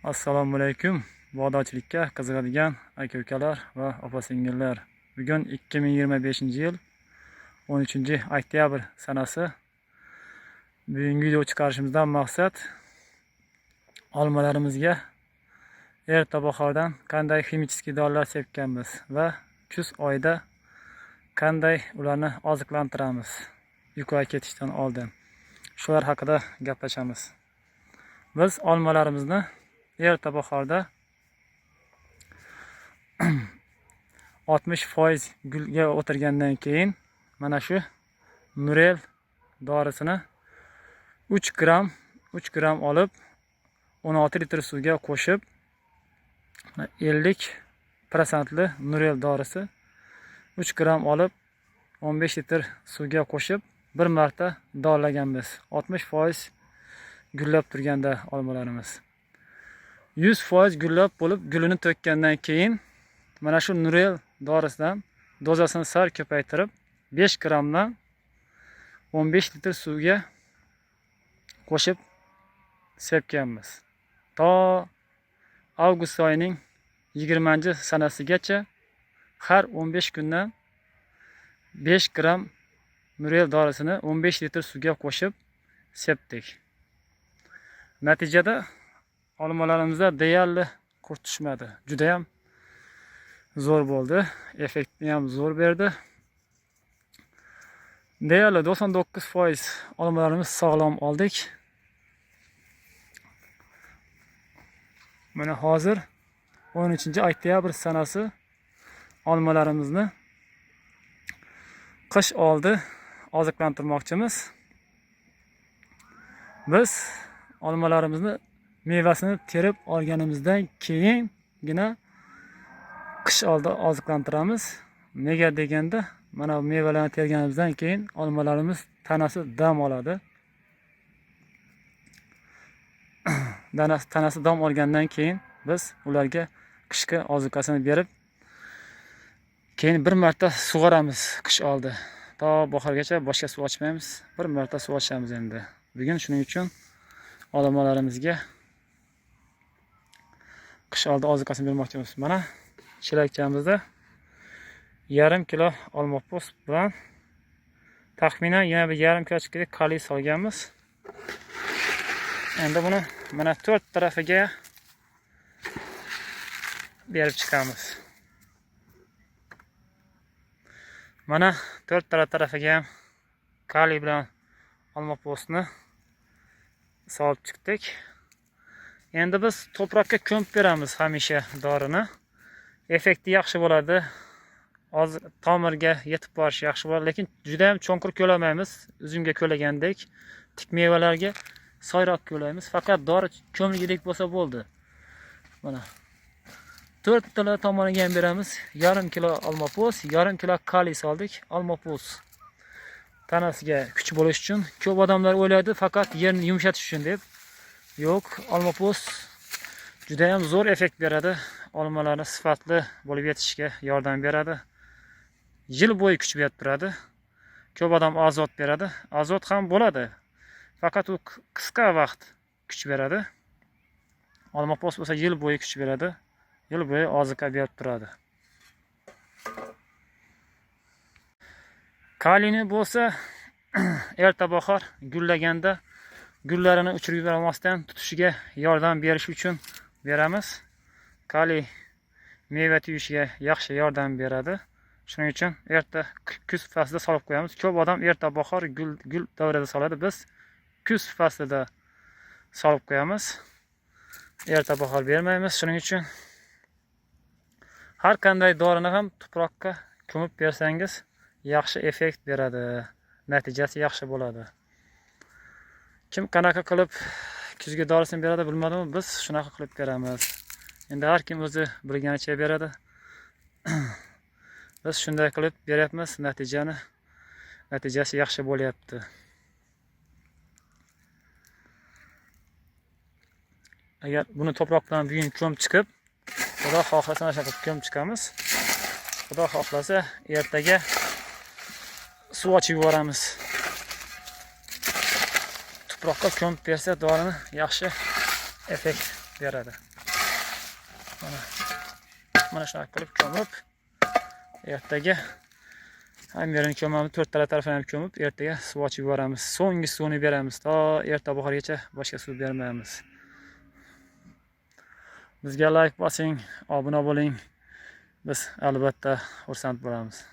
Assalomu alaykum bog'dorchilikka qiziqadigan aka-ukalar va opa-singillar. Bugun 2025-yil 13 oktyabr sanasi. Bugungi video chiqarishimizdan maqsad olmalarimizga erta bahordan qanday ximический dorilar sepganmiz va kuz oyida qanday ularni oziqlantiramiz uyquga ketishdan oldin. Shular haqida gaplashamiz. Biz olmalarimizni erta bahorda 60% gulga o'tirgandan keyin mana shu Nurel dorisini 3 gramm 3 gramm olib 16 litr suvga qo'shib 50 prosentli Nurel dorisi 3 gramm olib 15 litr suvga qo'shib bir marta dorilaganmiz. 60% gullab turganda olmalarimiz. 100% gullab bo'lib gulini to'kkandan keyin mana shu Nurel dorisidan dozasini sal ko'paytirib 5 grammdan 15 litr suvga qo'shib sepganmiz. To avgust oyining 20 sanasigacha har 15 kundan 5 gramm Nurel dorisini 15 litr suvga qo'shib sepdik. Natijada olmalarimizda deyarli qurt tushmadi. Juda ham zo'r bo'ldi. Effektni ham zo'r berdi. Deyarli 99% olmalarimiz sog'lom oldik. Mana hozir 13 oktyabr sanasi olmalarimizni qish oldi oziqlantirmoqchimiz. Biz olmalarimizni mevasini terib olganimizdan keyingina qish oldi oziqlantiramiz. Nega deganda, mana bu mevalarni terganimizdan keyin olmalarimiz tanasi dam oladi. Tanasi dam olgandan keyin biz ularga qishki ozuqasini berib, keyin bir marta sug'oramiz qish oldi. To bahorgacha boshqa suv ochmaymiz. Bir marta suv ochamiz endi. Bugun shuning uchun olmalarimizga qish oldi ozuqasini bermoqchimiz. Mana chelakchamizda yarim kilo olma po'st bilan taxminan yana bir yarim kilochik kaliy solganmiz. Endi buni mana to'rt tarafiga berib chiqamiz. Mana to'rt tarafiga ham kaliy bilan olma po'stni solib chiqdik. Endi biz to'proqqa ko'mib beramiz hamisha dorini. Effekti yaxshi bo'ladi. Oz tomirga yetib borishi yaxshi bo'ladi, lekin juda ham cho'nqir ko'lamaymiz. Uzumga ko'lagandek tik mevalarga soyroq ko'laymiz. Faqat dori ko'milgidek bo'lsa bo'ldi. Mana to'rttala tomoniga ham beramiz. Yarim kilo olma po'st, yarim kilo kaliy soldik. Olma po'st tanasiga kuch bo'lish uchun. Ko'p odamlar o'ylaydi faqat yerni yumshatish uchun deb. Yo'q, olma po'st juda ham zo'r effekt beradi. Olmalarni sifatli bo'lib yetishiga yordam beradi. Yil bo'yi kuch berib turadi. Ko'p odam azot beradi. Azot ham bo'ladi. Faqat u qisqa vaqt kuch beradi. Olma po'st bo'lsa yil bo'yi kuch beradi. Yil bo'yi oziqa berib turadi. Kaliyni bo'lsa erta bahor gullaganda gullarini uchirib yubormasdan tutishiga yordam berish uchun beramiz. Kaliy meva tuyishiga yaxshi yordam beradi. Shuning uchun erta kuz faslida solib qo'yamiz. Ko'p odam erta bahor gul davrida soladi. Biz kuz faslida solib qo'yamiz. Erta bahor bermaymiz. Shuning uchun har qanday dorini ham tuproqqa ko'mib bersangiz yaxshi effekt beradi. Natijasi yaxshi bo'ladi. Kim qanaqa qilib kuzgi dorisini beradi bilmadim, biz shunaqa qilib beramiz. Endi har kim o'zi bilganicha beradi. Biz shunday qilib beryapmiz, natijasi yaxshi bo'lyapti. Agar buni to'proq bilan bugun ko'mib chiqib, Xudo xohlasa mana shunaqa ko'mib chiqamiz. Xudo xohlasa ertaga suv ochib yuboramiz. Tuproqqa ko'mib bersa dorini yaxshi effekt Beradi. Mana, mana shunaqa qilib ko'mib, ertaga hamma yerini ko'mamiz, to'rttala tarafini ham ko'mib, ertaga suv ochib yuboramiz. So'nggi suvni beramiz, to erta bahorgacha boshqa suv bermaymiz. Bizga layk bosing, obuna bo'ling. Biz albatta xursand bo'lamiz.